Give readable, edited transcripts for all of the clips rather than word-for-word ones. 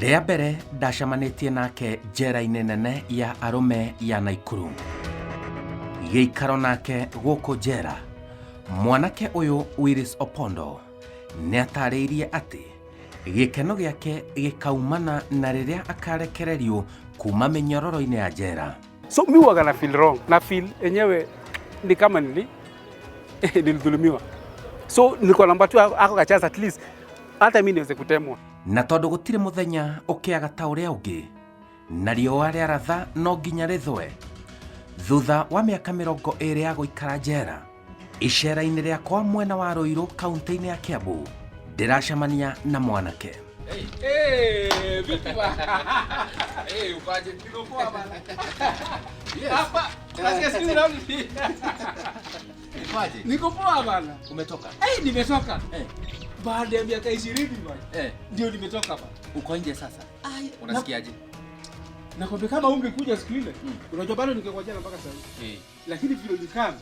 Rĩa mbere ndacemanĩtie nake njera-inĩ nene ya arũme ya Naikuru. Gĩikaro nake gũkũ njera, mwanake ũyũ Willis Opondo nĩ atarĩirie atĩ gĩkeno gĩake gĩkaumana na rĩrĩa akarekererio kuma mĩnyororo-inĩ ya njera. So mi huwaga na feel wrong, na feel enyewe ni kama nilidhulumiwa. So nilikuwa naomba tu ako ka chance, at least hata mi niweze kutemwa. Na tondũ gũtirĩ mũthenya ũkĩaga ta ũrĩa ũngĩ, na riũa rĩaratha no nginya rĩthũe, thutha wa mĩaka 20 ya gũikara njera, icera-inĩ rĩakwa mwena wa Rũirũ kaunti-inĩ ya Kiambu, ndĩracemania na mwanake. Hey, vipi bana? Hey, uko aje? Niko poa bana. Hapa, nasikia siku hizi. Uko aje? Niko poa bana. Umetoka? Hey, nimetoka. Baada ya miaka 20 bana. Ndio nimetoka bana. Uko nje sasa. Ai, Unasikiaje? Nakwambia kama ungekuja siku ile, unajua bado ningekuwa jela mpaka sasa. Lakini vile ulikaa.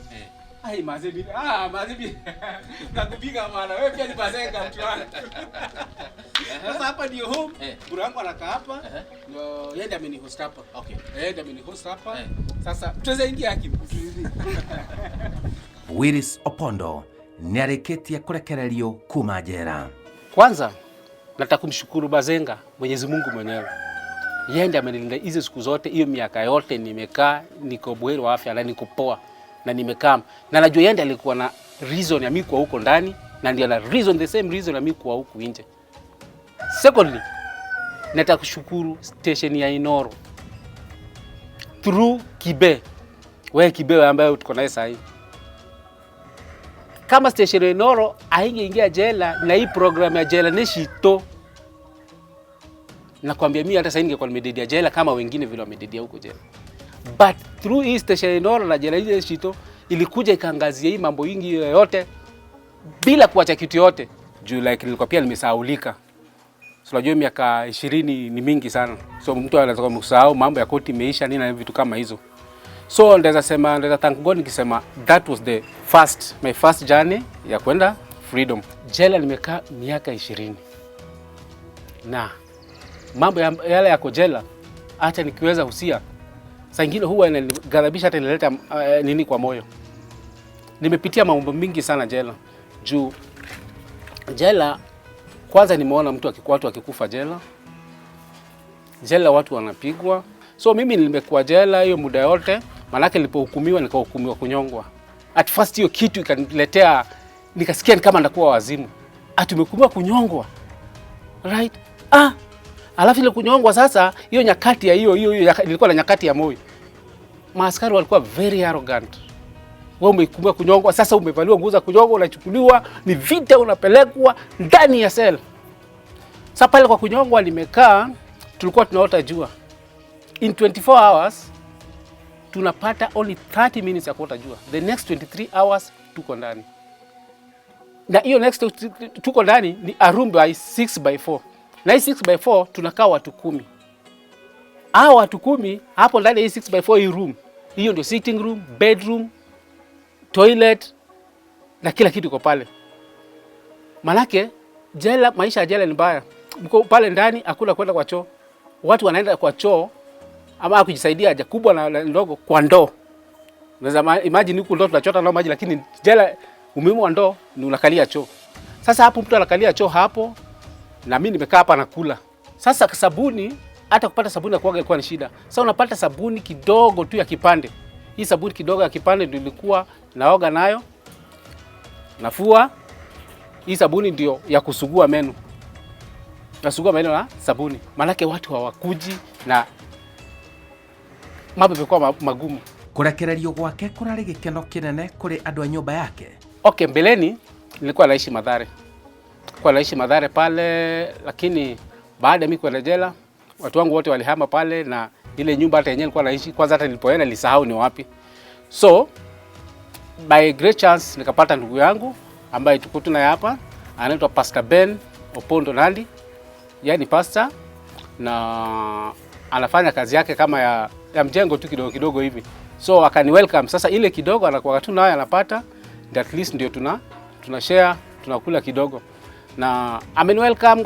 Ai, mazee mimi. Ah, mazee mimi. Nakupiga bana. Wewe pia ni bazenga mtu wangu. Sasa hapa ndio home. Bro wangu anakaa hapa. Ndio yeye ndiye amenihost hapa. Yeye ndiye amenihost hapa. Sasa tunaweza ingia hakimu. Willis Opondo nĩ arĩkĩtie kũrekererio kuma njera. Kwanza nataka kumshukuru Bazenga, Mwenyezi Mungu mwenyewe. Yeye ndiye amenilinda hizo siku zote, hiyo miaka yote nimekaa, niko buheri wa afya na niko poa na nimekaa. Na najua yeye ndiye alikuwa na reason ya mimi kuwa huko ndani na ndiye ana reason, the same reason ya mimi kuwa huku nje. Secondly, nataka kushukuru station ya Inoro through Kibe. Wewe Kibe ambaye tuko naye sasa hivi. Kama station ya Inoro haingeingia jela na hii program ya jela neshito, nakwambia mimi hata sasa ningekuwa nimededia jela kama wengine vile wamededia huko jela. But through hii station ya Inoro na jela ile shito ilikuja ikaangazia hii mambo yingi yote bila kuacha kitu yote. Juu like nilikuwa pia nimesahaulika. So unajua miaka 20 ni mingi sana. So mtu anaweza kusahau mambo ya koti imeisha nini na vitu kama hizo. So ndaweza sema, ndaweza thank God nikisema that was the first, my first journey ya kwenda freedom. Jela nimekaa miaka 20. Na mambo yale yako jela, hata nikiweza husia, saa ingine huwa inanighadhabisha, hata inaleta nini kwa moyo. Nimepitia mambo mingi sana jela. Juu jela kwanza nimeona watu wakikufa jela. Jela watu wanapigwa. So mimi nimekuwa jela hiyo muda yote, manake nilipohukumiwa nikahukumiwa kunyongwa. At first hiyo kitu ikaniletea, nikasikia ni kama ndakuwa wazimu. Ati umehukumiwa kunyongwa. Right? Alafu ile kunyongwa sasa, hiyo nyakati ya hiyo, hiyo, hiyo, nilikuwa na nyakati ya Moi. Maaskari walikuwa very arrogant. Wewe umehukumiwa kunyongwa, sasa umevaliwa nguo za kunyongwa, unachukuliwa, ni vita, unapelekwa ndani ya cell. Sasa pale kwa kunyongwa nimekaa, tulikuwa tunaota jua. In 24 hours tunapata only 30 minutes ya kuota jua. The next 23 hours tuko ndani. Na hiyo next tuko ndani ni a room by 6 by 4. Na hii 6 by 4 tunakaa watu 10. Hao watu 10 hapo ndani ya hii 6 by 4 hii room. Hiyo ndio sitting room, bedroom, toilet na kila kitu iko pale. Manake jela, maisha ya jela ni mbaya. Mko pale ndani hakuna kwenda kwa choo. Watu wanaenda kwa choo ama kujisaidia haja kubwa na ndogo kwa ndoo. Unaweza imagine huku ndoo tunachota nao maji, lakini jela umuhimu wa ndoo ni unakalia choo. Sasa hapo mtu anakalia choo hapo na mimi nimekaa hapa nakula. Sasa sabuni, hata kupata sabuni ya kuoga ilikuwa ni shida. Sasa unapata sabuni kidogo tu ya kipande. Hii sabuni kidogo ya kipande ndio nilikuwa naoga nayo. Nafua. Hii sabuni ndio ya kusugua meno. Nasugua meno na sabuni. Maanake watu hawakuji na mambo yamekuwa magumu. Kũrekererio gwake kũrarĩ gĩkeno kĩnene kũrĩ andũ a nyũmba yake. Okay, mbeleni nilikuwa naishi Mathare. Nilikuwa naishi Mathare pale, lakini baada ya mimi kwenda jela, watu wangu wote walihama pale na ile nyumba hata yenyewe nilikuwa naishi, kwanza hata nilipoenda nilisahau ni wapi. So by great chance nikapata ndugu yangu ambaye tuko tunaye hapa, anaitwa Pastor Ben Opondo Nandi. Yeye ni pastor na anafanya kazi yake kama ya mjengo tu kidogo kidogo hivi. So akani welcome. Sasa ile kidogo anakuwa tu nayo anapata, ndio at least ndio tuna share, tunakula kidogo. Na ameni welcome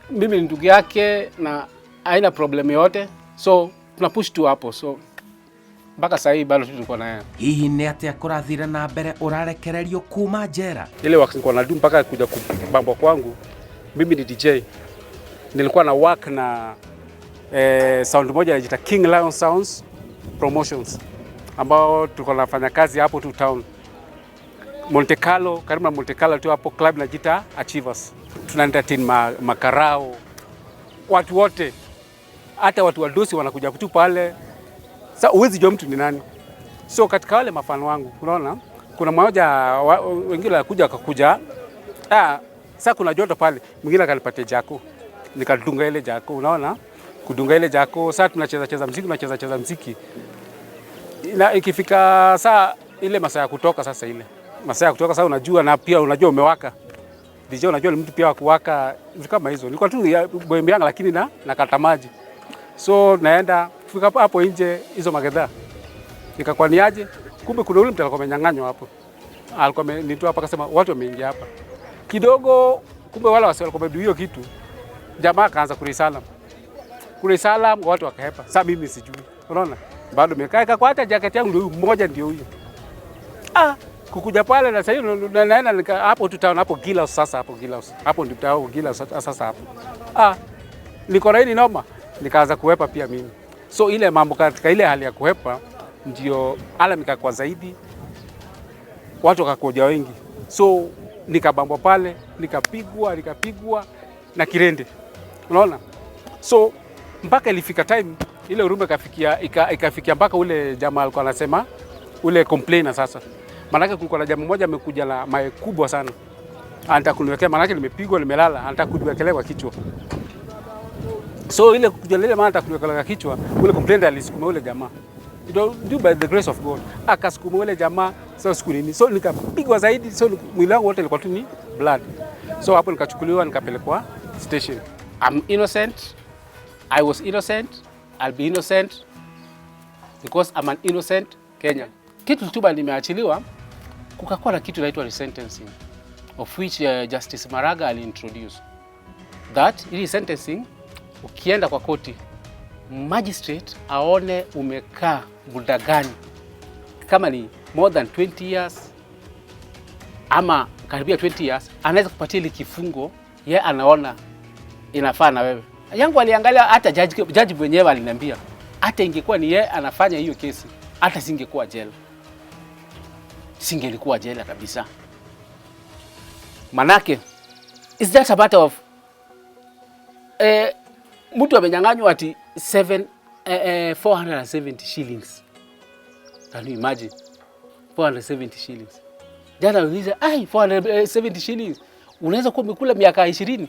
Mimi ni ndugu yake na haina problem yote, so tuna push tu hapo, so mpaka sasa hii bado tuko na yeye. Hihi nĩ atĩa kũrathire na mbere ũrarekererio kuma njera? Ile wakati nilikuwa nadu mpaka kuja kubambwa kwangu, mimi ni DJ, nilikuwa na work na sound moja inajiita King Lion Sounds Promotions, ambao tulikuwa nafanya kazi hapo tu town Monte Carlo, karibu na Monte Carlo tu hapo, club inajiita Achievers. Tuna entertain makarao, watu wote, hata watu wadosi wanakuja tu pale. Sasa huwezi jua mtu ni nani. So katika wale mafano wangu, unaona kuna mmoja wengine walikuja wakakuja, sasa kuna joto pale, mwingine akanipatia jako, nikadunga ile jako, unaona kudunga ile jako. Sasa tunacheza cheza muziki, tunacheza cheza muziki, na ikifika saa ile masaa ya kutoka, sasa ile masaa ya kutoka sasa, unajua na pia unajua umewaka DJ, unajua ni mtu pia wa kuwaka, vitu kama hizo. Nilikuwa tu bohemian lakini na nakata maji, so naenda kufika hapo nje hizo magedha, nikakuwa ni aje, kumbe kuna ule mtu alikuwa amenyang'anywa hapo, alikuwa amenitoa hapa, akasema watu wameingia hapa kidogo, kumbe wale wasi walikuwa wamedu hiyo kitu. Jamaa akaanza kurisala kurisala, watu wakahepa. Sasa mimi sijui, unaona bado nimekaa kwa hata jacket yangu ndio huyu mmoja ndio huyo kukuja pale na sasa hiyo naenda hapo tu town hapo Gilaus sasa hapo Gilaus hapo ndio town Gilaus sasa hapo niko na hili noma, nikaanza kuhepa pia mimi. So ile mambo katika ile hali ya kuhepa ndio alarm ikakuwa zaidi, watu wakakuja wengi, so nikabambwa pale, nikapigwa na kirende, unaona. So mpaka ilifika time ile huruma ikafikia ikafikia mpaka ule jamaa alikuwa anasema ule complainer sasa, maanake kulikuwa na jamaa mmoja amekuja na mawe kubwa sana, anataka kuniwekea, maanake nimepigwa nimelala, anataka kuniwekelea kwa kichwa. So ile kuja ile maana anataka kuniwekelea kwa kichwa, ule complainer alisukuma ule jamaa, do by the grace of God, akasukuma ule jamaa. So siku nini, so nikapigwa zaidi, so mwili wangu wote ilikuwa tu ni blood. So hapo nikachukuliwa nikapelekwa station. I'm innocent. I was innocent. I'll be innocent because I'm an innocent Kenyan. Kitu tu nimeachiliwa, kukakuwa na kitu inaitwa resentencing of which Justice Maraga aliintroduce that ili sentencing, ukienda kwa koti magistrate aone umekaa muda gani, kama ni more than 20 years ama karibia 20 years, anaweza kupatia ile kifungo ye anaona inafaa na wewe. Yangu aliangalia hata judge mwenyewe aliniambia hata ingekuwa ni ye anafanya hiyo kesi, hata singekuwa jela, singelikuwa jela kabisa. Manake it's just a matter of mtu amenyang'anywa ati 7 470 shillings. Can you imagine? 470 shillings. Jana uliza, ai, 470 shillings. Unaweza kuwa umekula miaka 20.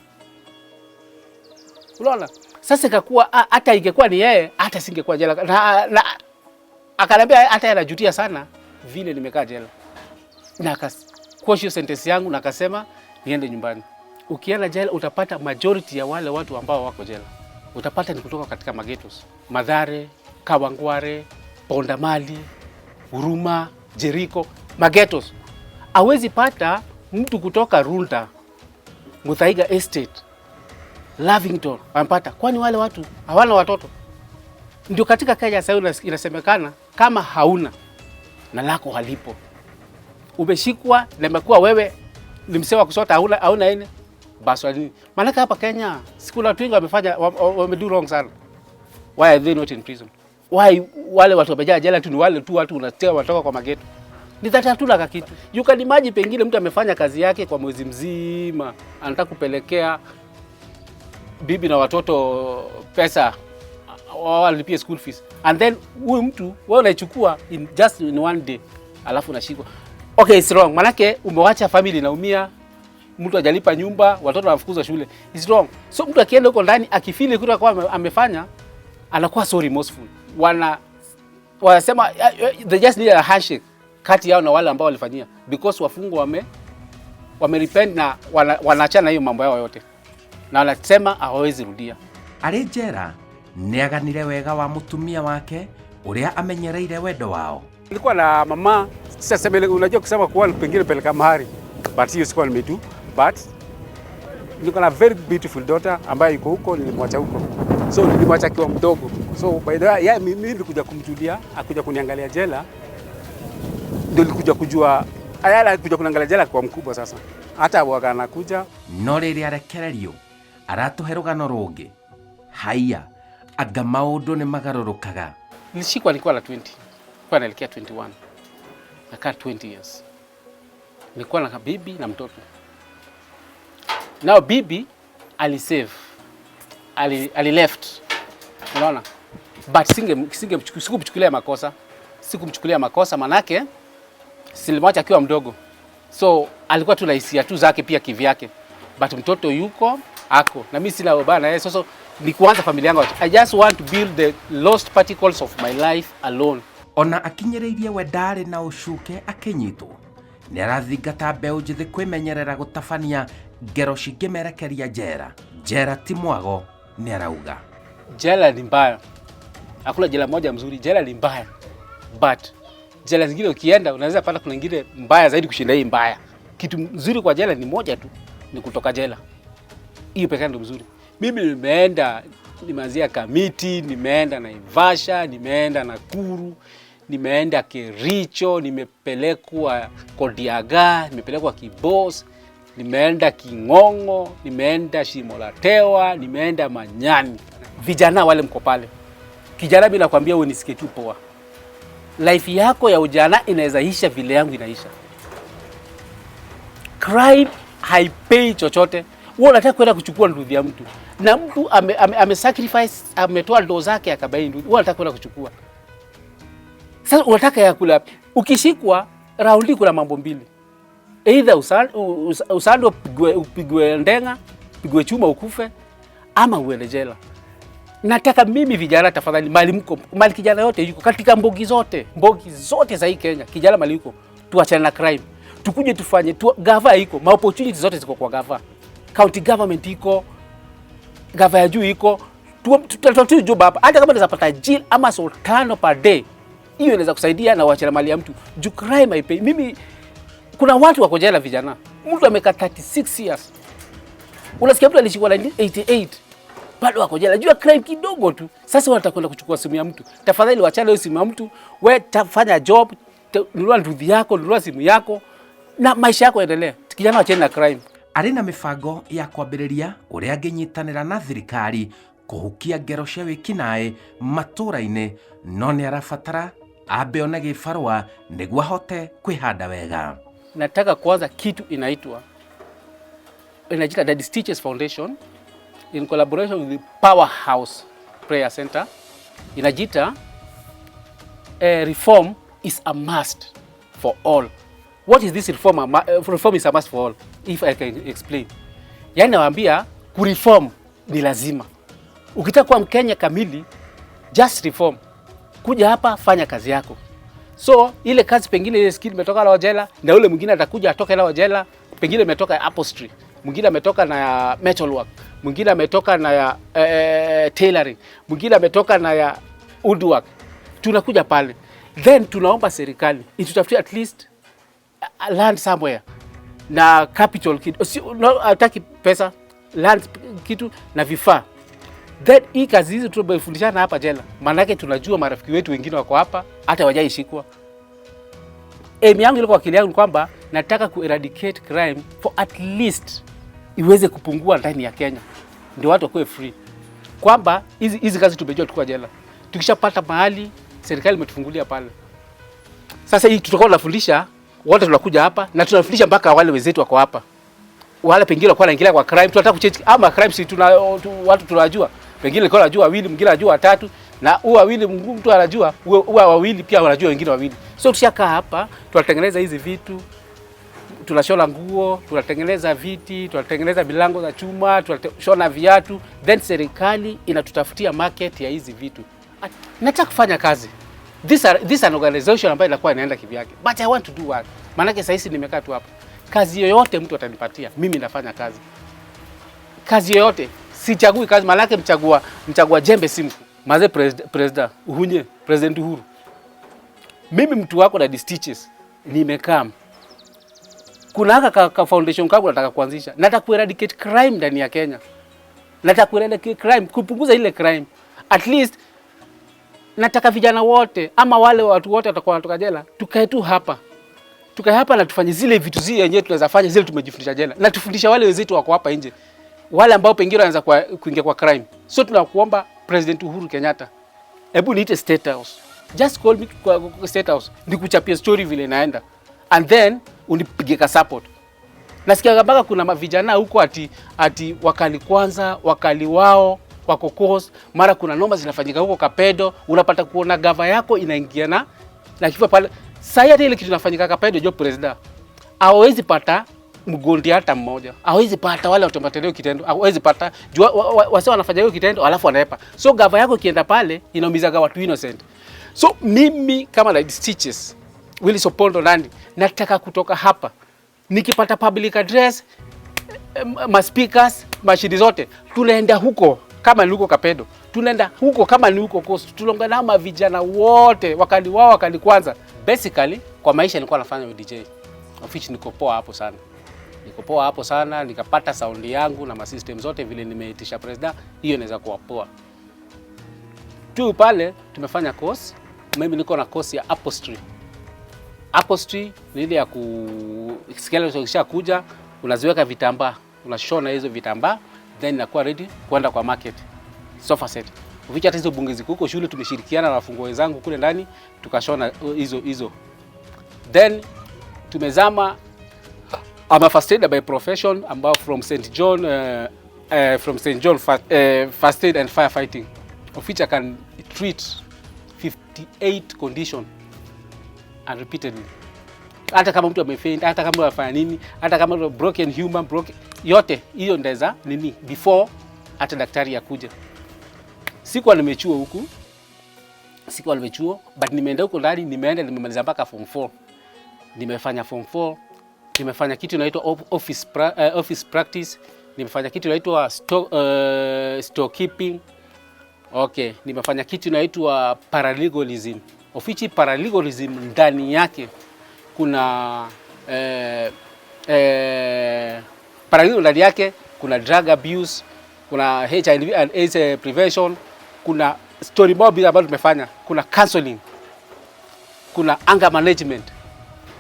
Unaona? Sasa ikakuwa hata ingekuwa ni yeye hata singekuwa jela. Na akaniambia hata anajutia sana vile nimekaa jela. Na akaquash hiyo sentence yangu na akasema niende nyumbani. Ukienda jela utapata majority ya wale watu ambao wako jela utapata ni kutoka katika maghettos. Mathare, Kawangware, Pondamali, Huruma, Jericho, maghettos. Hawezi pata mtu kutoka Runda, Muthaiga Estate, Lavington amepata. Kwani wale watu hawana watoto? Ndio katika Kenya sasa inasemekana kama hauna na lako halipo, umeshikwa na imekuwa wewe ni msee wa kusota, hauna ene basi nini? Maanake hapa Kenya siku watu wengi wamefanya wamedo wrong sana. Why are they not in prison? Why wale watu wamejaa jela tu ni wale tu watu unatea wanatoka kwa mageto. Ni that hatuna kakitu. You can imagine pengine mtu amefanya kazi yake kwa mwezi mzima, anataka kupelekea bibi na watoto pesa walipie school fees, and then huyu mtu wewe unaichukua in just in one day, alafu unashikwa. Okay, it's wrong. Manake umewacha family inaumia, mtu hajalipa nyumba, watoto wanafukuzwa shule. It's wrong. So mtu akienda huko ndani akifeel kitu kwa amefanya, anakuwa so remorseful. Wanasema they just need a handshake kati yao na wale ambao walifanyia, because wafungwa wame repent na wanaachana hiyo mambo yao yote na wanasema hawawezi rudia. Arĩ njera nĩaganire wega wa mũtumia wake ũrĩa amenyereire wendo wao. Nilikuwa na mama, sasa sema, unajua kusema kuwa pengine peleka mahari, but hiyo sikuwa nimetu, but Niko na very beautiful daughter ambaye yuko huko, nilimwacha huko. So nilimwacha akiwa mdogo. So by the way, yeah, mimi nilikuja kumjulia, akuja kuniangalia jela. Ndio nilikuja kujua ayala alikuja kuniangalia jela kwa mkubwa sasa. Hata waga anakuja. No rĩrĩa arekererio aratũhe rũgano rũngĩ. Haiya, anga maũndũ nĩ magarũrũkaga. Nilishikwa nikiwa na 20. Nilikuwa naelekea 21. Nakaa 20 years. Nilikuwa na bibi na mtoto. Now bibi alisave. Ali left. Unaona? But singe sikumchukulia makosa. Sikumchukulia makosa manake silimwacha akiwa mdogo. So alikuwa tu na hisia tu zake pia kivyake. But mtoto yuko ako na mimi sina ubaya na yeye. So ni kuanza familia yangu. I just want to build the lost particles of my life alone. Ona akinyĩrĩirie we ndarĩ na ũcuke akĩnyitwo, nĩ arathingata mbeũ njĩthĩ kwĩmenyerera gũtabania ngero cingĩmerekeria njera. Njera ti mwago, nĩ arauga. Jela ni mbaya. Hakuna jela moja mzuri, jela ni mbaya. But jela zingine ukienda unaweza pata kuna ingine mbaya zaidi kushinda hii mbaya. Kitu mzuri kwa jela ni moja tu, ni kutoka jela. Hiyo pekee ndio mzuri. Mimi nimeenda, nimeanzia Kamiti, nimeenda Naivasha, nimeenda Nakuru, nimeenda Kericho, nimepelekwa Kodiaga, nimepelekwa Kibos, nimeenda King'ong'o, nimeenda Shimo la Tewa, nimeenda Manyani. Vijana wale mko pale, kijana, mimi nakwambia wewe nisikie tu poa. Life yako ya ujana inaweza isha vile yangu inaisha. Crime haipei chochote. Wewe unataka kwenda kuchukua nduthi ya mtu na mtu ame sacrifice, ametoa ndoo zake akabuy nduthi, wewe unataka kwenda kuchukua. Sasa unataka ya kula wapi? Ukishikwa raundi, kuna mambo mbili, either usando upigwe ndenga, upigwe chuma ukufe, ama uende jela. Nataka mimi vijana tafadhali, mali mko mali, kijana yote yuko katika mbogi zote za hii Kenya, kijana mali yuko, tuachane na crime, tukuje tufanye tu, gava iko, ma opportunities zote ziko kwa gava, county government iko, gava ya juu iko, tu job hapa, hata kama unaweza pata jail ama so 5 per day, hiyo inaweza kusaidia na uachane mali ya mtu juu crime haipay. Mimi kuna watu wako jela vijana, mtu amekaa 36 years, unasikia mtu alishikwa 1988 bado wako jela juu ya crime kidogo tu. Sasa wanataka kwenda kuchukua simu ya mtu. Tafadhali wachana hiyo simu ya mtu, we tafanya job, nunua nduthi yako, nunua simu yako na maisha yako endelea. Kijana, wachane na crime. Arĩ na mĩbango ya kwambĩrĩria ũrĩa angĩnyitanĩra na thirikari kũhukia ngero cia wĩkinaĩ matũũra-inĩ, no nĩ arabatara ambe one gĩbarũa nĩguo ahote kwĩhanda wega. Nataka kuanza kitu inajiita Daddy Stitches Foundation in collaboration with the Powerhouse Prayer Center. Inajiita reform is a must for all. What is this reform? Reform is a must for all. If I can explain. Yaani nawaambia kureform ni lazima. Ukitaka kuwa Mkenya kamili, just reform. Kuja hapa fanya kazi yako. So ile kazi pengine ile skill imetoka la jela na yule mwingine atakuja atoke la jela, pengine imetoka upholstery, mwingine ametoka na ya metal work, mwingine ametoka na ya tailoring, mwingine ametoka na ya woodwork. Tunakuja pale, then tunaomba serikali itutafutie at least a land somewhere na capital kitu, si, no, hataki pesa, land kitu na vifaa. Then hii kazi hizi tumefundishana hapa jela, maanake tunajua marafiki wetu wengine wako hapa hata hawajaishikwa. Aim yangu ilikuwa, akili yangu ni kwamba nataka ku eradicate crime for at least iweze kupungua ndani ya Kenya, ndio watu wakuwe free, kwamba hizi hizi kazi tumejua tukiwa jela, tukishapata mahali serikali imetufungulia pale. Sasa hii tutakuwa tunafundisha wote, tunakuja hapa na tunafundisha mpaka wale wenzetu wako hapa, wale pengine walikuwa wanaingilia kwa crime, tunataka kuchange ama crime si tuna watu tunajua, pengine alikuwa anajua wawili, mwingine anajua watatu, na huyu wawili mtu anajua huwa wawili pia wanajua wengine wawili. So tushakaa hapa tunatengeneza hizi vitu, tunashona nguo, tunatengeneza viti, tunatengeneza milango za chuma, tunashona viatu, then serikali inatutafutia market ya hizi vitu. Nataka kufanya kazi. This an organization ambayo inakuwa inaenda kivyake. But I want to do work. Maanake sasa hizi nimekaa tu hapa. Kazi yoyote mtu atanipatia, mimi nafanya kazi. Kazi yoyote, sichagui kazi, maanake mchagua jembe si mkuu. Maze president Uhunye, President Uhuru. Mimi mtu wako na Stitches nimekaa Kuna haka ka foundation kangu nataka kuanzisha. Nataka ku eradicate crime ndani ya Kenya. Nataka ku eradicate crime, kupunguza ile crime. At least nataka vijana wote ama wale watu wote watakuwa wanatoka jela, tukae tu hapa. Tukae hapa na tufanye zile vitu zile yenyewe tunaweza fanya, zile tumejifundisha jela. Na tufundisha wale wenzetu wako hapa nje. Wale ambao pengine wanaanza kuingia kwa crime. So tunakuomba President Uhuru Kenyatta, hebu niite State House. Just call me kwa State House. Nikuchapie story vile inaenda. And then unipige ka support. Nasikia mpaka kuna mavijana huko ati wakali kwanza, wakali wao wako course, mara kuna noma zinafanyika huko Kapedo, unapata kuona gava yako inaingia na kifo pale. Sasa hata ile kitu inafanyika Kapedo, jo president. Hawezi pata mgondi hata mmoja. Hawezi pata wale watu ambao kitendo. Hawezi pata jua wase wanafanya hiyo kitendo alafu wanaepa. So gava yako ikienda pale inaumizaga watu innocent. So mimi kama like Stitches Willis Opondo nani nataka kutoka hapa nikipata public address, ma speakers, mashini zote, tunaenda huko kama ni huko Kapedo, tunaenda huko kama ni huko Coast, tunaongea na vijana wote, wakali wao, wakali kwanza. Basically kwa maisha nilikuwa nafanya DJ, of which niko poa hapo sana, niko poa hapo sana, nikapata sound yangu na ma system zote vile nimeitisha president, hiyo inaweza kuwa poa tu. Pale tumefanya course, mimi niko na course ya upholstery. Upholstery ni ile ya ku skeleton ikishakuja unaziweka vitambaa, unashona hizo vitambaa, then inakuwa ready kwenda kwa market. Sofa set. Uficha hata hizo bunge ziko huko shule, tumeshirikiana na wafungwa wenzangu kule ndani tukashona hizo hizo. Then tumezama. I'm a first aider by profession, ambao from St John from St John first aid and firefighting, of which I can treat 58 condition and repeatedly. Hata kama mtu amefaint, hata kama amefanya nini, hata kama broken human broken, yote hiyo ndaweza nini before hata daktari akuja. Sikuwa nimechuo huku, sikuwa nimechuo, but nimeenda huko ndani, nimeenda nimemaliza mpaka form 4. Nimefanya form 4, nimefanya kitu inaitwa office practice, nimefanya kitu inaitwa storekeeping. Okay, nimefanya kitu inaitwa paralegalism. Of which paralegalism ndani yake kuna paralegal ndani yake kuna drug abuse, kuna HIV and AIDS prevention, kuna story mob ambayo tumefanya, kuna counseling, kuna anger management.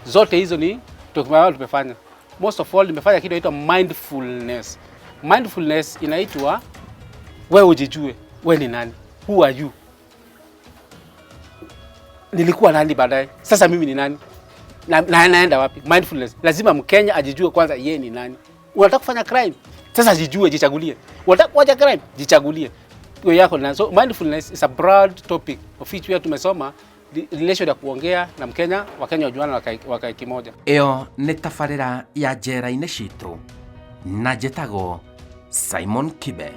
Zote hizo ni document tumefanya. Most of all nimefanya kitu inaitwa mindfulness. Mindfulness inaitwa wewe ujijue, wewe ni nani? Who are you? Nilikuwa nani baadaye? Sasa mimi ni nani? Na naenda wapi? Mindfulness. Lazima Mkenya ajijue kwanza yeye ni nani. Unataka kufanya crime? Sasa jijue, jichagulie. Unataka kuacha crime? Jichagulie. Hiyo yako na so mindfulness is a broad topic of which we tumesoma relation ya kuongea na Mkenya, Wakenya wajuana wakae kimoja. Ĩyo nĩ tabarĩra ya njera-inĩ citũ na njĩtagwo Simon Kibe.